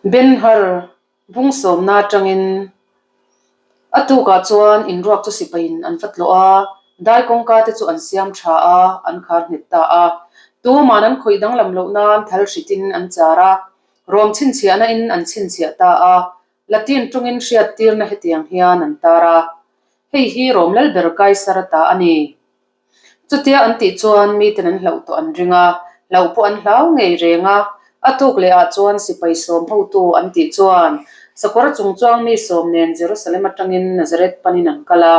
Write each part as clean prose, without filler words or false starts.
Ben-Hur bung sawmna atangin a tukah chuan inruak chu sipaiin an va tlawh a, dai kawngka te chu an siam tha a, an khar nghet ta a. Tuman an khawih danglam loh nan thal hritin an char a, rawm chhinchhiahna in an chhinchhiah ta a, Latin tawngin hriattirna hetiang hian an tar a, Hei hi Rom Lalber Kaisar ata a ni. Chutia an tih chuan miten an hlauh tawh an ring a, hlauh pawh an hlau ngei reng a. A tuk leh ah chuan sipai sawm hotu an tih chuan sakawr chungchuang mi sawm nen Jerusalem atangin Nazareth panin an kal a.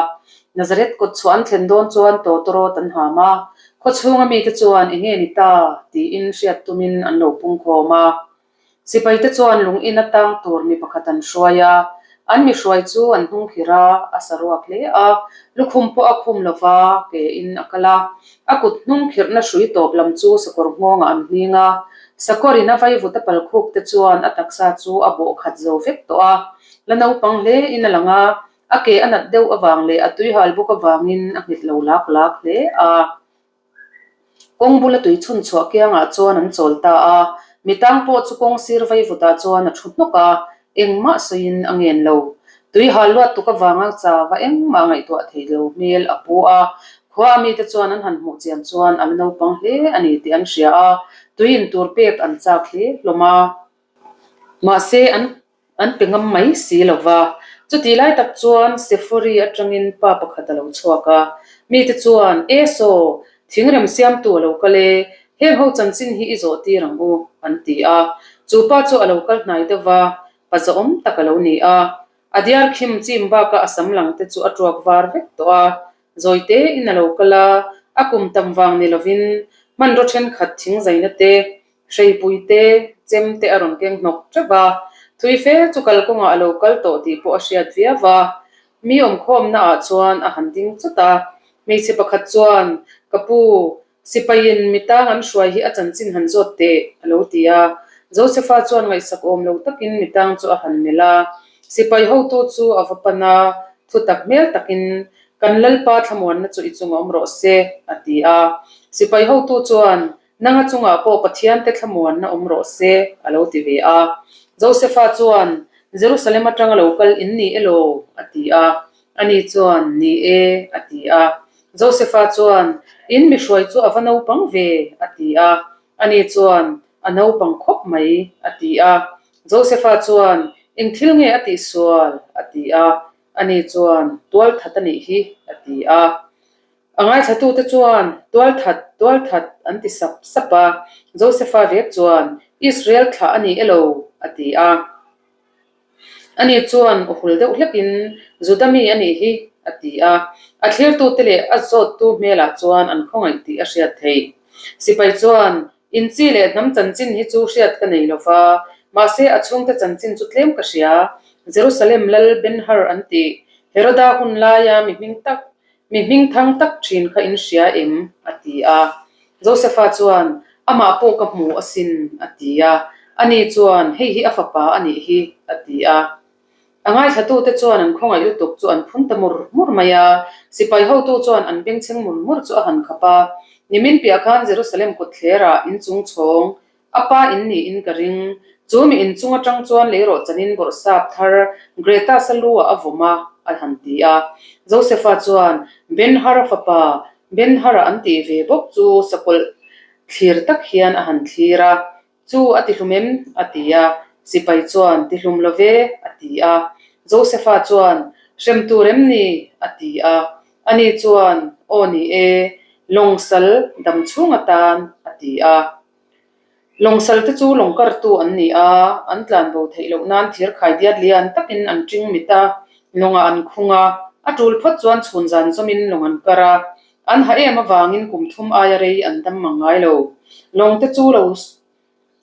Nazareth kawt chhuah an thlen dawn chuan tawtawrawt an ham a, khawchhunga mite chuan enge ni ta tiin hriat tumin an lo pungkhawm a. Sipaite chuan lung in atang tur mi pakhat an hruai a, an mi hruai chu an hnung khir a, a saruak hle a, lukhum pawh a khum lo va, ke in a kal a. A kut hnung khirhna hrui tawp lam chu sakawr nghawngah an hling a, sakawr in a vaivut a pal khuk te chuan a taksa chu a bawh khat zo vek tawh a, la naupang hle in a lang a, a ke a nat deuh avang leh a tuihal bawk avangin a nghet lo lak lak hle a. Kawng bula tui chhun chhuah kiangah chuan an chawl ta a, mi tang pawh chu kawng sir vaivutah chuan a thu hnawk a, engmah sawiin a ngen lo. Tui hal luat tuk avanga chava engmah ngaihtuah thei lo hmel a pu a, khua a mite chuan an han hmuh chian chuan a la naupang hle a ni tih an hria a, tui in tur pek an chak hle hlawm a. Mahse an An pe ngam mai si lo va. Chutih lai tak chuan Sephori atangin pa pakhat a lo chhuak a. Mite chuan, E saw, thingrem siamtu a lo kal e, heng ho chanchin hi i zawh tir ang u, an ti a. Chu pa chu a lo kal hnai deuh va, pa zahawm tak a lo ni a. A diar khim chim bakah a sam lang te chu a tuak var vek tawh a. Zawi tein a lo kal a, a kum tam vang ni lovin hmanraw thenkhat thing zaina te, Hreipui te, chem te a rawn keng hnawk teuh va, thui fe chu kalkawngah a lo kal tawh tih pawh a hriat viau va. Mi awmkhawmna ah chuan a han ding chawt a, hmeichhe pakhat chuan, Ka pu, sipaiin mi tang an hruai hi a chanchin han zawt teh, a lo ti a. Josefa chuan ngaihsak awm lo takin mi tang chu a han melh a, sipai hotu chu a va pan a, thutak hmel takin, Kan Lalpa thlamuanna chu i chunga awm rawh se, a ti a. Sipai hotu chuan, Nanga chungah pawh Pathian te thlamuanna awm rawh se, a lo ti ve a. Josefa chuan, Jerusalem atanga lo kal in ni elaw? a ti a. Ani chuan, Ni e, a ti a. Josefa chuan, In mi hruai chu a va naupang ve, a ti a. Ani chuan, A naupang khawp mai, a ti a. Josefa chuan, Eng thil nge a tihsual? a ti a. Ani chuan, Tualthat a nih hi, a ti a. A ngaithlatute chuan, Tualthat, tualthat, an ti sap sap a. Josefa vek chuan, Israel thlah a ni elo? a ti a. Ani chuan aw hul deuh hlekin, Juda mi a nih hi, a ti a. A thlirtute leh a zawttu hmelah chuan an khawngaih tih a hriat theih. Sipai chuan, Inchi leh hnam chanchin hi chu hriat ka nei lo va, mahse a chhungte chanchin chu tlem ka hria. Jerusalem lal Ben-Hur an tih, Heroda hun laia mi hming tak Mi hming thang tak thin kha in hria em? a ti a. Josefa chuan, Amah pawh ka hmu asin, a ti a. Ani chuan, Hei hi a fapa a nih hi, a ti a. A ngaithlatute chuan an khawngaih lutuk chu an phun ta mur mur mai a. Sipai hotu chuan an bengchheng mur mur chu a han khap a. Nimin piah khan Jerusalem kawtthlerah inchung chhawng A pa in niin ka ring. Chu mi inchung atang chuan leirawh chanin bawrhsap thar Greta Salu-ah a vawm a, a han ti a. Josefa chuan Ben-Hara fapa Ben-Hara an tih ve bawk chu sakawlh thlir tak hian a han thlir a. Chu a tihlum em? a ti a. Sipai chuan, Tihlum lo ve, a ti a. Josefa chuan, Hrem tur em ni? a ti a. Ani chuan, Aw ni e, lawng sal dam chhung atan, a ti a. Lawngsal te chu lawng kartu an ni a, an tlanbo theih loh nan thir khai diat lian takin an ṭing mit a, lawngah an khung a, a ṭul phawt chuan chhun zan zawmin lawng an kar a, an ha em avangin kum thum aia rei an dam mang ngai lo. Lawng te chu lo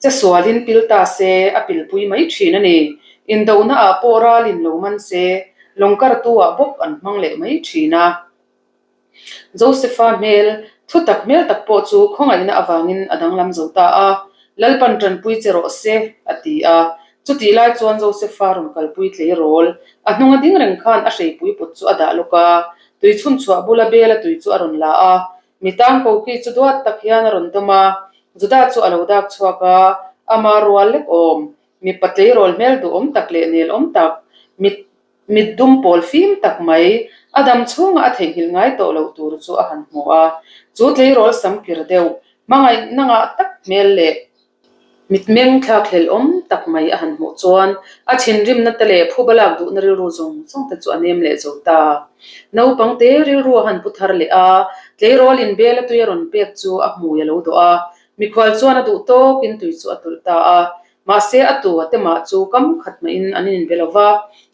che sualin pil ta se, a pilpui mai ṭhin a ni. Indona ah pawh ralin lo man se, lawng kartu ah bawk an hmang leh mai ṭhin a. Josefa hmel, thutak hmel tak pawh chu khawngaihna avangin a danglam zo ta a, Lalpan tanpui che rawh se, a ti a. Chutih lai chuan Josefa rawn kalpui tleirawl, a hnunga ding reng khan a hreipui put chu a dah lawk a, tui chhunchhuah bula bela tui chu a rawn la a. Mitang koki chu duat tak hian a rawn dawm a, Juda chu a lo dak chhuak a, ama rual lek awm. Mipa tleirawl hmel duhawm tak leh nelawm tak, mit mit dum pawl fim tak mai, a dam chhunga a theihnghilh ngai tawh loh tur chu a han hmu a. Chu tleirawl sam kir deuh, hmangaihna ngah tak hmel leh Mitmeng thlak hlelhawm tak mai a han hmuh chuan a thinrimna te leh phuba lak duhna rilru zawng zawng te chu a nem leh zo ta. Naupang te rilru a han pu thar leh a, tleirawl inbel a tui a rawn pek chu a hmui a lo dawh a, mikhual chuan a duh tawkin tui chu a tulh ta a. Mahse a tu a te mah chu kam khat mahin an inbe lo va,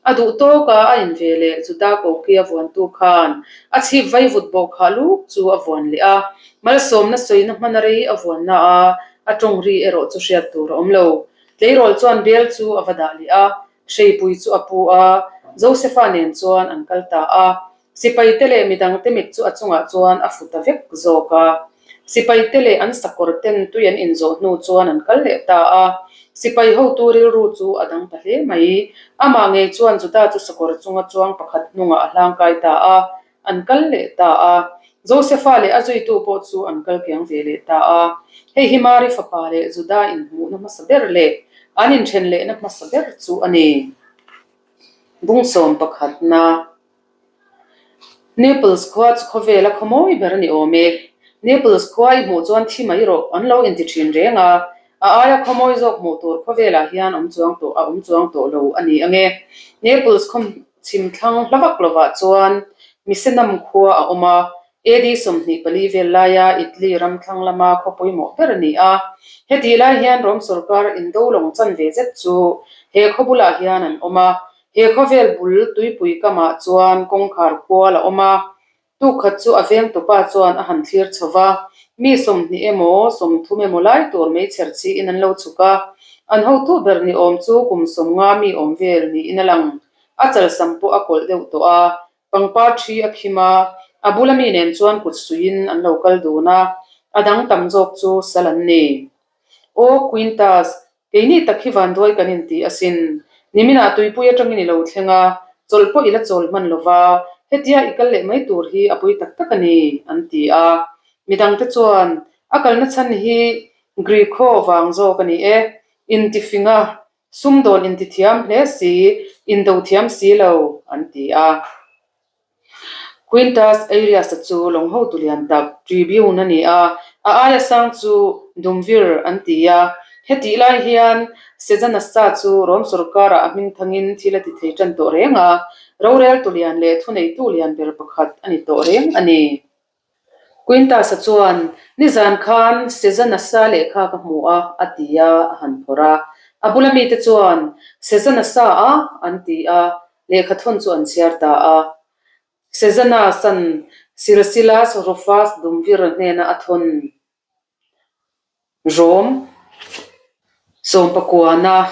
a duh tawk a a in ve leh Juda koki a vuantu khan a chhip vai vut bawh khah luk chu a vuan leh a, malsawmna sawina hmana rei a vuanna a a tawng ri erawh chu hriat tur a awm lo. Tleirawl chuan bel chu a va dah leh a, hreipui chu a pu a, Josefa nen chuan an kal ta a. Sipaite leh midangte mit chu a chungah chuan a fu ta vek zawk a. Sipaite leh an sakawr ten tui an inzawh hnu chuan an kal leh ta a. Sipai hotu rilru chu a dang ta hle mai. Amah ngei chuan Juda chu sakawr chunga chuang pakhat hnungah a hlangkai ta a, an kal leh ta a. Josefa leh a zuitu pawh chu an kal kiang ve leh ta a. Hei hi Mari fapa leh Juda inhmuhna hmasa ber leh an inthen lehna hmasa ber chu a ni. Bungsawm pakhatna. Naples khua chu khawvela khaw mawi ber a ni awm e. Naples khua i hmuh chuan thi mai rawh an lo inti thin reng a, a aia khaw mawi zawk hmuh tur khawvelah hian awm chuang tawh a awm chuang tawh lo a ni ange. Naples khaw chhim thlang hla vak lovah chuan Misenum khua a awm a, AD 24 vel laia Italy ram thlang lama khaw pawimawh ber a ni a. Hetih lai hian Rom sorkar indo lawng chanve zet chu he khaw bulah hian an awm a, He khawvel bul tuipui kamah chuan kawngkhar kual a awm a, tukkhat chu a veng tupa chuan a han thlir chho va, mi 20 emaw 30 emaw lai tur meichher chiin an lo chhuk a, an hotu ber ni awm chu kum 50 mi awm vel niin a lang. A chalsam pawh a kawlh deuh tawh a, pangpar thi a khim a, a bula mi nen chuan kut suiin an lo kal dun a, a dang tam zawk chu sal an ni. Aw Quintus, Keini tak hi vanduai kan inti asin. Niminah tuipui atangin i lo thleng a, chawlh pawh i la chawl hman lo va, hetia i kal leh mai tur hi a pui tak tak a ni, an ti a. Midangte chuan, A kalna chhan hi Greek-ho vang zawk a ni e, intifing a, sumdawn intithiam hle si, indo thiam si lo, an ti a. Quintus Aelius-a chu lawng hotu lian tak, tribune, a ni a, a aia sang chu Dumvir an ti a. Hetih lai hian Sejanus-a chu Rom sorkarah a hming thangin thil a ti thei tan tawh reng a, roreltu lian leh thuneitu lian ber pakhat a ni tawh reng a ni. Quintus-a chuan, Nizan khan Sejanus-a lehkha ka hmu a, a ti a, a han phawrh a. A bula mite chuan, Sejanus-a a? an ti a, lehkha thawn chu an chhiar ta a. Sejanus-a'n Sirsilas Rufus Dumvir hnena a thawn Rom sawmpakuana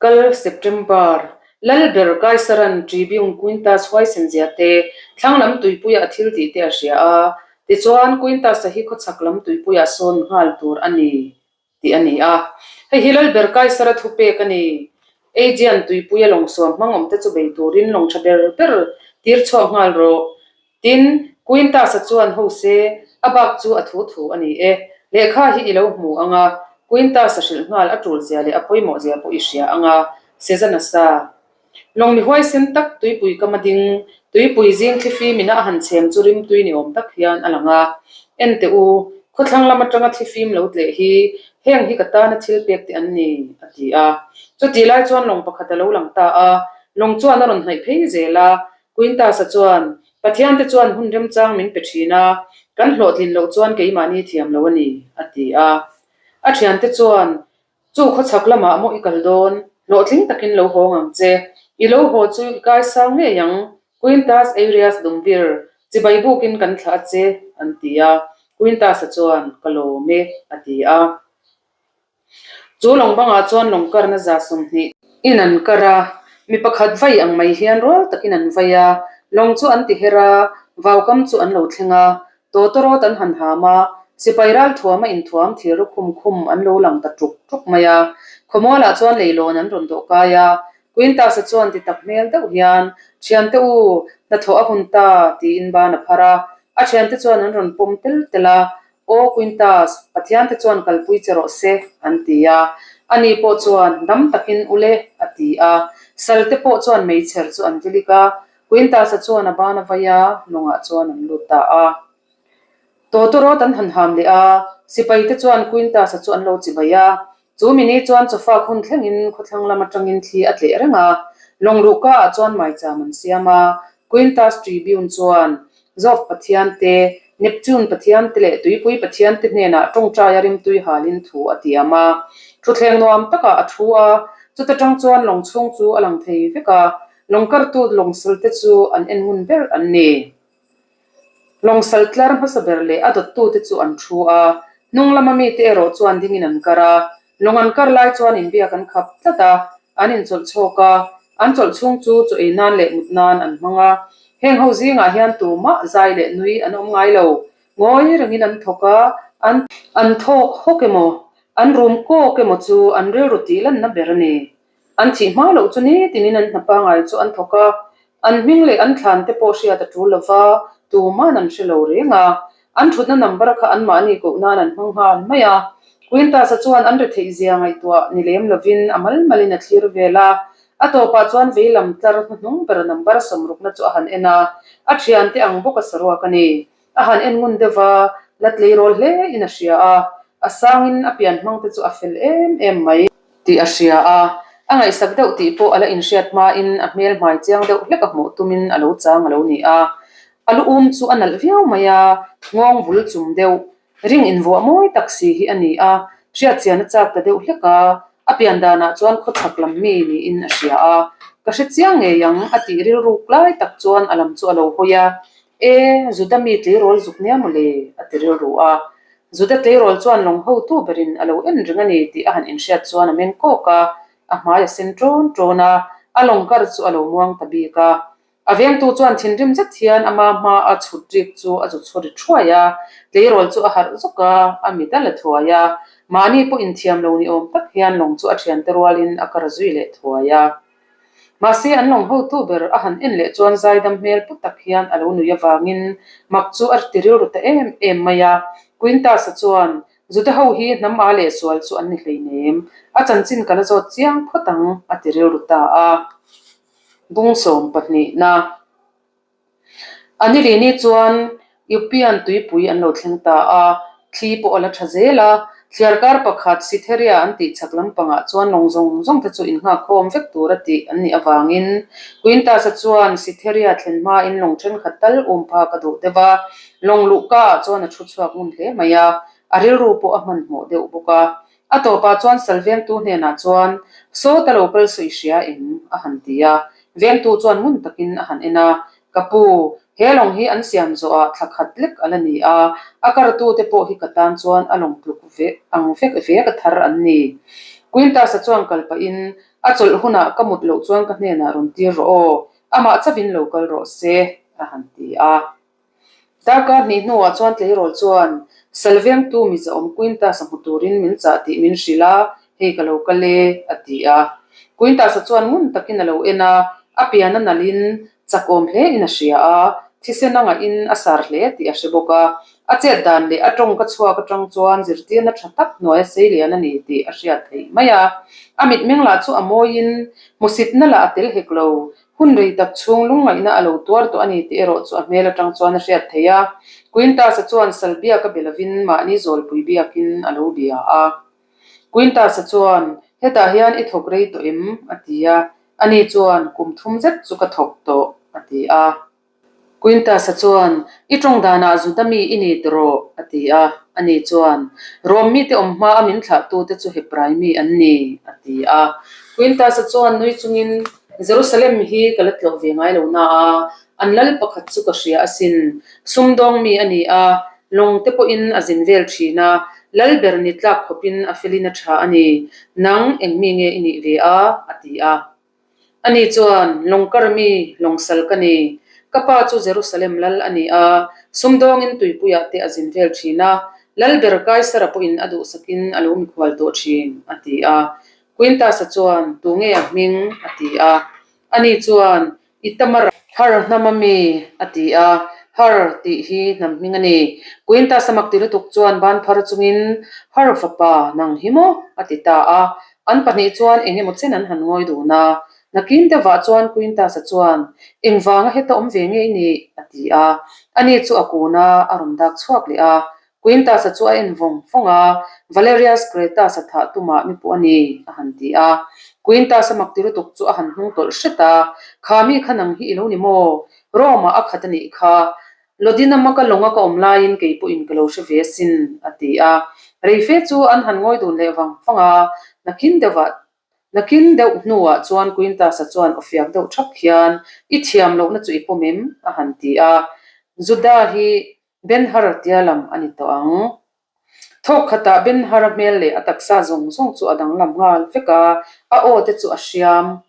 kal September Lalber Kaisaran Tribune Quintus huaisen zia te thlang lam tuipuia a thil tih te a hria a, tichuan Quintus-a hi khawchhak lam tuipuiah sawn nghal tur a ni tih a ni a. Hei hi Lalber Kaisara thupek a ni. Aegean tuipuia lawng suam hmang awmte chu bei turin lawng tha ber ber tir chhuak nghal rawh. Tin, Quintus-a chuan ho se, a bak chu a thu thu a ni e. Lehkha hi i lo hmu ang a, Quintus-a hrilh nghal a tul zia leh a pawimawh zia pawh i hria ang a, Sejanus-a. Lawng mi huaisen tak tuipui kam a ding, tuipui zing thlifim ina a han chhem chu rimtui ni awm tak hian a lang a. En teh u, khawthlang lam atanga thlifim lo tleh hi, heng hi ka tana thil pek te an ni, a ti a. Chutih lai chuan lawng pakhat a lo lang ta a, lawng chuan a rawn hnaih phei zel a, Quintus-a chuan, Pathiante chuan hun remchang min pe thin a, kan hlawhtlin loh chuan keimahni thiam lo a ni, a ti a. A thiante chuan, Chu khawchhak lamah maw i kal dawn? Hlawhtling takin lo haw ngang che. I lo haw chu i kaisang ngei ang, Quintus Aelius Dumvir, chibai bukin kan thlah a che, an ti a. Quintus-a chuan, Ka lawm e, a ti a. Chu lawng bangah chuan lawng karna za 20 in an kar a, mi pakhat vai ang mai hian rual takin an vai a, lawng chu an ti her a, vaukam chu an lo thleng a, tawtawrawt an han ham a, sipai ral thuama inthuam thir ru khum khum an lo lang ta tuk tuk mai a, khawmualah chuan leilawn an rawn dawh kai a, Quintus-a chuan ti tak hmel deuh hian, Thiante u, hnathawh a hun ta, tiin ban a phar a, a thiante chuan an rawn pawm tel tel a, Aw Quintus, Pathiante chuan kalpui che rawh se, an ti a. Ani pawh chuan, Dam takin u le, a ti a. Sal te pawh chuan meichher chu an vilik a, Quintus-a chuan a ban a vai a, lawngah chuan an lut ta a. Tawtawrawt an han ham leh a, sipai te chuan Quintus-a chu an lo chibai a. Chu mini chuan chawfak hun thlengin khawthlang lam atangin thli a tleh reng a, lawng luhka ah chuan maicham an siam a. Quintus Tribune chuan Zov pathian te, Neptune pathian te leh tuipui pathian te hnenah tawngtaia rimtui halin thu a tiam a. Thuthleng nuam takah a thu a, chuta tang chuan lawng chhung chu a lang thei vek a, lawng kartu lawngsal te chu an en ngun ber an ni. Lawngsal tlar hmasa ber leh a dawttute chu an thu a, hnung lama mite erawh chuan dingin an kar a. Lawng an kar lai chuan inbiak an khap tlat a, an inchawlh chhawk a, an chawlh chhung chu chaw ei nan leh mut nan an hmang a. Heng ho zingah hian tumah zai leh nui an awm ngai lo. Ngawi rengin an thawk a, an an thawk hawk emaw, an rum kawk emaw chu an rilru tih lanna ber a ni. An thih hma loh chu nitinin an hna pangai chu an thawk a, an hming leh an thlan te pawh hriat a tul lova, tuman an hre lo reng a. An thutna number kha anmahni koh nan an hmang nghal mai a. Quintus-a chuan an retheih zia ngaihtuah ni lem lovin a mal malin a thlir vel a. A tawpah chuan veilam tlar hnuhnung ber number sawmrukna chu a han en a, a thiante ang bawk a saruak a ni. A han en ngun deuh va, la tleirawl hle in a hria a, a sangin a pian hmang te chu a fel em em mai tih a hria a, a ngaihsak deuh tih pawh a la inhriat hmain a hmel hmai chiang deuh hlek a hmuh tumin a lo chang a lo ni a. A lu um chu a nalh viau mai a, nghawng bul chum deuh, ring invuah mawi tak si hi a ni a, hriatchian a chak ta deuh hlek a, a pian danah chuan khawchhak lam mi niin a hria a, ka hre chiang ngei ang a tih rilruk lai tak chuan a lam chu a lo hawi a, E, Juda mi tleirawl zuk nia maw le? a ti rilru a. Juda tleirawl chuan lawng hotu berin a lo en reng a ni tih a han inhriat chuan a meng kawk a, a hmai a sen ṭawn ṭawn a, a lawng kar chu a lo muang ta bik a. A vengtu chuan thinrim zet hian ama hma a chhut rik chu a zu chhaw ri ṭhuai a, tleirawl chu a harh zawk a, a mit a la thuai a, mahni pawh inthiam lo ni awm tak hian lawng chu a ṭhiante rualin a kar zui leh thuai a. Mahse, an lawng hotu ber a han en leh chuan zaidam hmel pu tak hian a lo nui avangin mak chu a ti rilru ta em em mai a. Quintus-a chuan, Juda ho hi hnam a leh sual chu an ni hleinem, a chanchin ka la zawt chiang phawt ang, a ti rilru ta a. Bungsawm pahnihna. A ni lini chuan Eupean tuipui an lo thleng ta a, thli pawh a la tha zel a. Thliarkar pakhat Cytherea an tih chhak lampangah chuan lawng zawng zawng te chu innghakkhawm vek tura tih an nih avangin Quintus-a chuan Cytherea thlen hmain lawng thenkhat tal um phak a duh deuh a, lawng luhkaah chuan a thu chhuak ngun hle mai a, a rilru pawh a hmanhmawh deuh bawk a. A tawpah chuan sal vengtu hnenah chuan, Sawta lo kal sawi hria em? a han ti a. Vengtu chuan ngun takin a han en a, Ka pu, he lawng hi an siam zawhah thla khat lek a la ni a, a kartute pawh hi ka tan chuan a lawng tluk ve ang vek vek a thar an ni. Quintus-a chuan kal pahin, A chawlh hunah ka mut loh chuan ka hnenah rawn tir rawh aw, amah chauhin lo kal rawh se, a han ti a. Darkar hnih hnuah chuan tleirawl chuan Salvengtu mizaawm Quintus-a hmu turin min chah tih min hrilh a, hei ka lo kal e, a ti a. Quintus-a chuan ngun takin a lo en a, a pian a nalhin chakawm hlein a hria a, thisen a ngahin a sar hle tih a hre bawk a. A chet dan leh a tawngka chhuak atang chuan zirtirna tha tak hnuaia seilian a ni tih a hriat theih mai a. A mitmeng lah chu a mawiin hmusitna lah a tel hek lo, Hun rei tak chhung lungngaihna a lo tuar tawh a ni tih erawh chu a hmel atang chuan a hriat theih a. Quintus-a chuan sal biak a be lovin mahni zawlpui biakin a lo bia a. Quintus-a chuan, Hetah hian i thawk rei tawh em? a ti a. Ani chuan, Kum thum zet chu ka thawk tawh, a ti a. Quintus-a chuan, I tawng danah Juda mi i ni tawh, a ti a. Ani chuan, Rom mite awm hmaa a min thlahtute chu Hebrai mi an ni, a ti a. Quintus-a chuan nui chungin, Jerusalem hi ka la tlawh ve ngai lo na a, an lal pakhat chu ka hria asin. Sumdawng mi a ni a, lawng te pawhin a zin vel thin a, lal ber ni tlak khawpin a felin a tha a ni. Nang eng mi nge i nih ve a? a ti a. Ani chuan, Lawngkar mi, lawngsal ka ni. Ka pa chu Jerusalem lal a ni a, sumdawngin tuipuiah te a zin vel thin a, lal ber Kaisara pawhin a duhsakin a lo mikhual tawh thin, a ti a. Quintus-a chuan, Tu nge a hming? a ti a. Ani chuan, I Tamar Har hnam a mi? a ti a. Har tih hi hnam hming a ni. Quintus-a mak ti lutuk chuan ban phar chungin, Har fapa, nang hi maw? a ti ta a. An pahnih chuan eng emaw chen an han ngawi dun a. Nakin deuhah chuan Quintus-a chuan, Engvanga heta awm ve nge i nih? a ti a. Ani chu a kun a, a rawn dak chhuak leh a. Quintus-a chu a en vawng vawng a, Valerius Gratus-a thah tumah mi pawh a ni, a han ti a. Quintus-a mak ti lutuk chu a han hnung tawlh hret a, Kha mi kha nang hi i lo ni maw? Rome-ah a khat a nih kha. Lodinama ka lawnga ka awm laiin kei pawhin ka lo hre ve asin, a ti a. Reife chu an han ngawi dun leh vang vang a, nakin deuhah Nakin deuh hnuah chuan Quintus-a chuan awfiak deuh thap hian, I thiam lohna chu i pawm em? a han ti a. Juda hi Ben-Hur tia lam a ni tawh ang. Thawk khatah Ben-Hur-a hmel leh a taksa zawng zawng chu a danglam nghal vek a, a aw te chu a hriam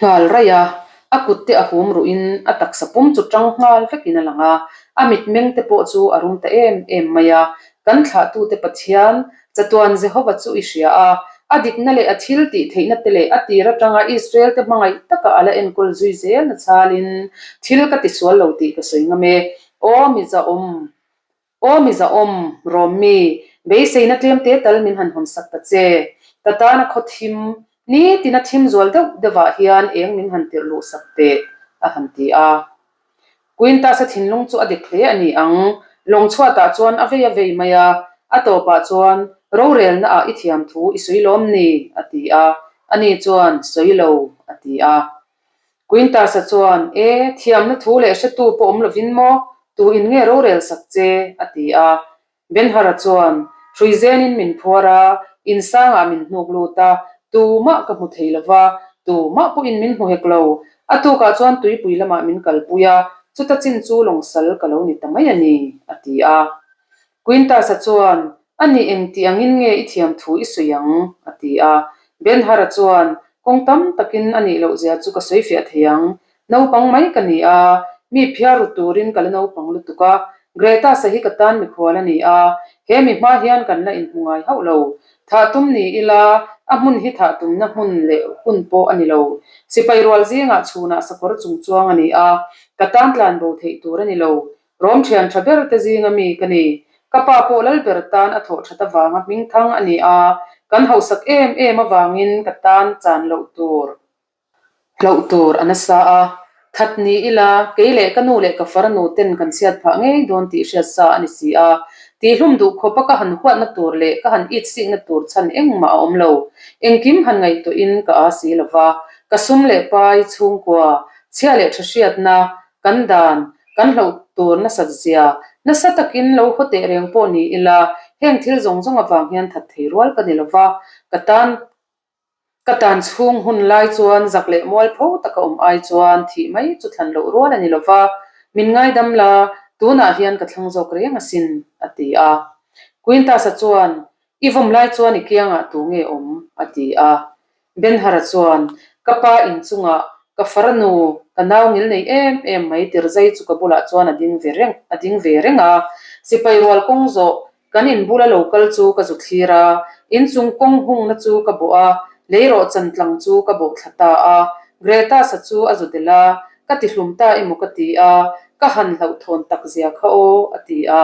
nghal raih a, a kut te a hum ruhin a taksa pum chu tang nghal vekin a lang a, a mitmeng te pawh chu a rum ta em em mai a. Kan thlahtute Pathian, chatuan Jehova chu i hria a, a dikna leh a thil tih theihna te leh a tir atanga Israel te hmangaih taka a la enkawl zui zel na chhalin thil ka tisual lo tih ka sawi ngam e. Aw mizaawm Aw mizaawm, rawm mi, beiseina tlem te tal min han hawn sak ta che. Ka tana khaw thim, nitina thim zual deuh deuhah hian eng min han tirh luh sak teh, a han ti a. Quintus-a thinlung chu a dik hle a ni ang. Lawng chhuatah chuan a vei a vei mai a, a tawpah chuan, Rorelna ah i thiam thu i sawi lawm ni? a ti a. Ani chuan, Sawi lo, a ti a. Quintus-a chuan, E, thiamna thu leh hretu pawh awm lovin maw? Tu in nge rorel sak che? a ti a. Ben-Hur-a chuan, Hrui zenin min phuar a, insangah min hnuk lut a, tumah ka hmu thei lo va, tumah pawhin min hmu hek lo. A tukah chuan tuipui lamah min kalpui a, chuta chin chu lawngsal ka lo ni ta mai a ni, a ti a. Quintus-a chuan, A nih eng tih angin nge i thiam thu i sawi ang? a ti a. Ben-Hur-a chuan, Kawng tam takin a nih loh zia chu ka sawi fiah thei ang. Naupang mai ka ni a, mi phiar ru turin ka la naupang lutuk a. Greta-sa hi ka tan mikhual a ni a, he mi hma hian kan la inhmu ngai hauh lo. Thah tum ni ila, a hmun hi thah tumna hmun leh hun pawh a ni lo. Sipai rual zingah chhunah sakawr chung chuang a ni a, ka tan tlan bo theih tur a ni lo. Rawm thian tha ber te zinga mi ka ni. Ka pa pawh lal ber tan a thawh that avanga hming thang a ni a, kan hausak em em avangin ka tan chan loh tur hlauh tur a nasa a. That ni ila, kei leh ka nu leh ka farnu ten kan chhiat phah ngei dawn tih hriat sa a ni si a. Tihhlum duh khawpa ka han huatna tur leh ka han it sikna tur chhan engmah a awm lo. Engkim han ngaihtuahin ka aa si lova, ka sum leh pai, chhungkua, chhia leh tha hriatna, Kan dan, kan hlauh tur nasat zia, nasa takin lo haw teh reng pawh ni ila, heng thil zawng zawng avang hian that thei rual ka ni lova, ka tan ka tan chhung hun lai chuan zak leh mual pho taka awm ai chuan thih mai chu thlan loh rual a ni lova, min ngaidam la, tunah hian ka thlang zawk reng asin, a ti a. Quintus-a chuan, I vawm lai chuan i kiangah tu nge awm? a ti a. Ben-Hara chuan, Ka pa inchungah ka farnu, ka nau ngil nei em em mai Tirzai chu ka bulah chuan a ding ve reng a ding ve reng a. Sipai rual kawng zawh kan in bula lo kal chu ka zu thlir a, inchung kawng hungna chu ka bawh a, leirawh chan tlang chu ka bawh thla ta a. Greta-sa chu a zu delh a, Ka ti hlum ta emaw ka ti a, ka han hlauhthawn tak zia kha aw, a ti a.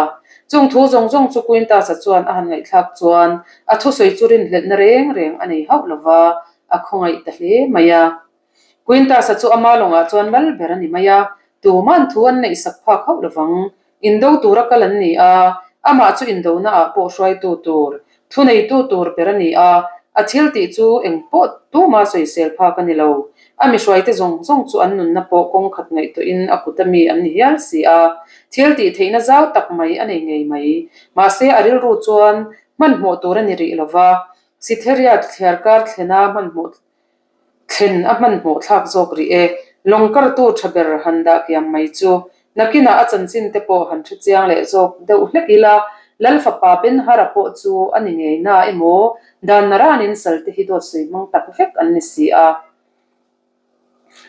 Chung thu zawng zawng chu Quintus-a chuan a han ngaihthlak chuan a thusawi chu rinhlelhna reng reng a nei hauh lo va, a khawngaih ta hle mai a. Quintus-a chu ama lawngah chuan lal ber a ni mai a, tuman thu an neihsak phak hauh lo vang. Indo tura kal an ni a, amah chu indonaah pawh hruaitu tur, thuneitu tur ber a ni a, a thil tih chu eng pawh tuma sawisel phak a ni lo. A mi hruaite zawng zawng chu an nunna pawh kawng khat ngaihtuahin a kut a mi an ni hial si a, thil tih theihna zau tak mai a nei ngei mai. Mahse a rilru chuan hmanhmawh tur a ni rih lo va, Sitheria thliarkar thlena hmanhmawh Thlen a hmanhmawh thlak zawk rih e. Lawng kartu tha ber han dah kiam mai chu. Nakinah a chanchin te pawh han hre chiang leh zawk deuh hlek ila, Lal fapa Ben-Hara pawh chu a ni ngei na emaw, dan naranin sal te hi dawt sawi hmang tak vek an ni si a.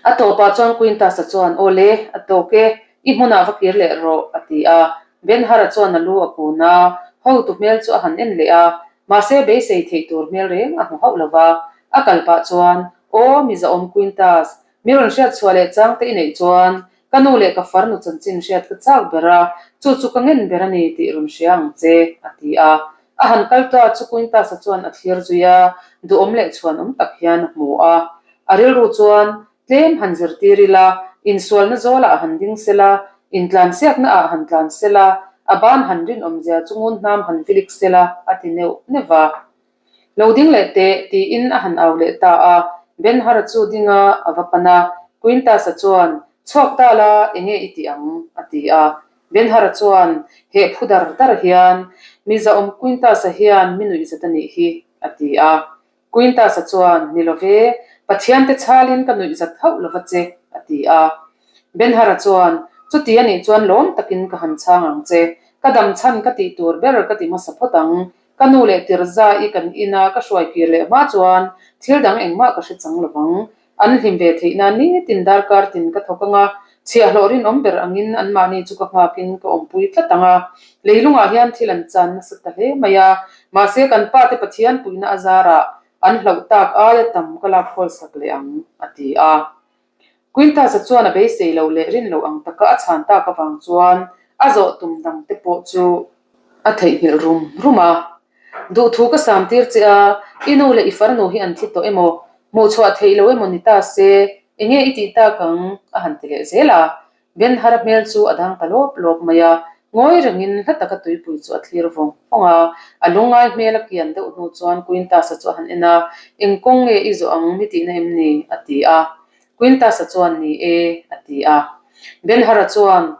A tawpah chuan Quintus-a chuan, Aw le, a tawk e, i hmunah va kir leh rawh, a ti a. Ben-Hara chuan a lu a kun a, hotu hmel chu a han en leh a, mahse beisei theih tur hmel reng a hmu hauh lo va. A kal pah chuan, Aw, Mizaawm Quintus, mi rawn hriat chhuah leh chang te i neih chuan ka nu leh ka farnu chanchin hriat ka chak ber a, chu chu ka ngen ber a ni tih rawn hria ang che, a ti a. A han kal ta chu Quintus-a chuan a thlir zui a, duhawm leh chhuanawm tak hian a hmu a. A rilru chuan tlem han zirtir ila, insualna zawlah a han ding sela, intlansiakna ah han tlan sela, a ban han rinawmzia chu ngun hnam han vilik sela a ti neuh neuh va. Lo ding leh teh, tiin a han au leh ta a. Ben-Hur-a chu ding a, a va pan a. Quintus-a chuan, Chhuak ta la, enge i tih ang? a ti a. Ben-Hur-a chuan, Heh phu dar dar hian, Mi zahawm Quintus-a hian mi nuihzat a nih hi, a ti a. Quintus-a chuan, Ni lo ve, Pathiante chhalin ka nuihzat hauh lo va che, a ti a. Ben-Hur-a chuan, Chuti a nih chuan lawm takin ka han chhang ang che. Ka dam chhan ka tih tur ber ka ti hmasa phawt ang. Ka nu leh Tirza i kan ina ka hruai kir leh hma chuan thil dang engmah ka hre chang lo vang. An hlim ve theih nan nitin darkar tin ka thawk ang a, chhiahhlawh rinawm ber angin anmahni chu ka nghakin ka awmpui tlat ang a. Leilungah hian thil an chan nasa ta hle mai a, mahse kan pate Pathian puihna a zarah an hlauh tak aia tam ka lak hawlsak leh ang, a ti a. Quintus-a chuan a beisei lo leh rin loh ang taka a chhan tak avang chuan a zawh tum dang te pawh chu a theihnghilh rum rum a. Duhthu ka sam tir che a, i nu leh i farnu hi an thi tawh emaw, hmuhchhuah theih lo emaw ni ta se, enge i tih tak ang? a han ti leh zel a. Ben-Hara hmel chu a dang ta lawp lawp mai a, ngawi rengin hla taka tuipui chu a thlir vawng vawng a. A lungngai hmel a kian deuh hnu chuan Quintus-a chu a han en a, Eng kawng nge i zawh ang mi tihna em ni? a ti a. Quintus-a chuan, Ni e, a ti a. Ben-Hara chuan,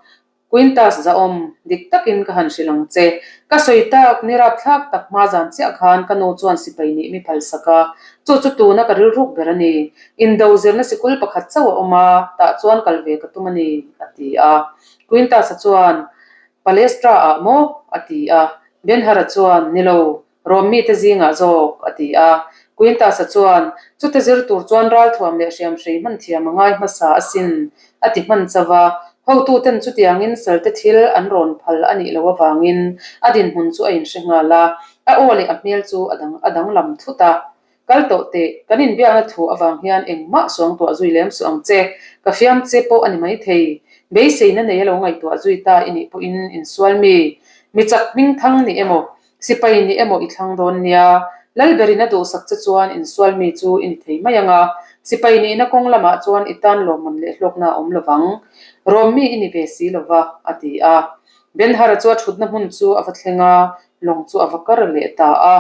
Quintus zahawm, dik takin ka han hrilh ang che. Ka sawi tak, ni rapthlak tak hma zan chiah khan ka nu chuan sipai nih mi phalsak a, chu chu tuna ka rilruk ber a ni. Indo zirna sikul pakhat chauh a awm a, tah chuan kal ve ka tum a ni, a ti a. Quintus-a chuan, Palestra-ah maw? a ti a. Ben-Hur-a chuan, Ni lo, Rom mite zingah zawk, a ti a. Quintus-a chuan, Chute zir tur chuan ralthuam leh hriamhrei hman thiam a ngai hmasa asin, a ti hman chauh a. Hotuten chutiangin salte thil an rawn phal a nih loh avangin a dinhmun chu a inhre nghal a, a aw leh a hmel chu a dang a danglam thut a. Kal tawh teh, kan inbiakna thu avang hian engmah suangtuah zui lem suh ang che, ka fiam che pawh a ni maithei. Beiseina nei a lo ngaihtuah zui ta i nih pawhin insual mi, mi chak hmingthang ni emaw, sipai ni emaw i thlang dawn nia. Lalberin a duhsak che chuan insual mi chu i ni thei mai ang a, sipai nihna kawng lamah chuan i tan lawmman leh hlawkna a awm lo vang. Rawm mi i ni ve si lo va, a ti a. Ben-Hara chu a thutna hmun chu a va thleng a, lawng chu a va kar leh ta a.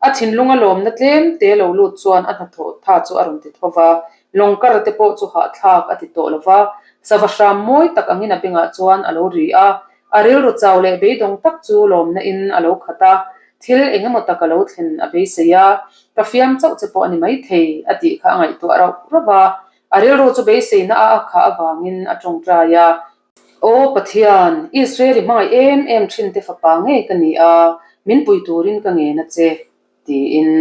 A thinlunga lawmna tlem te lo lut chuan a hnathawh tha chu a rawn ti tho va, lawng kar te pawh chu hahthlak a ti tawh lo va, sava hram mawi tak angin a bengah chuan a lo ri a, a rilru chau leh beidawng tak chu lawmna in a lo khat a, thil eng emaw tak a lo thlen a beisei a, ka fiam chauh che pawh a ni maithei a tih kha a ngaihtuah rauh rauh a, a rilru chu beiseina a a khah avangin a tawngtai a. Aw Pathian, Israel i hmangaih em em thin te fapa ngei ka ni a, min pui turin ka ngen a che, tiin.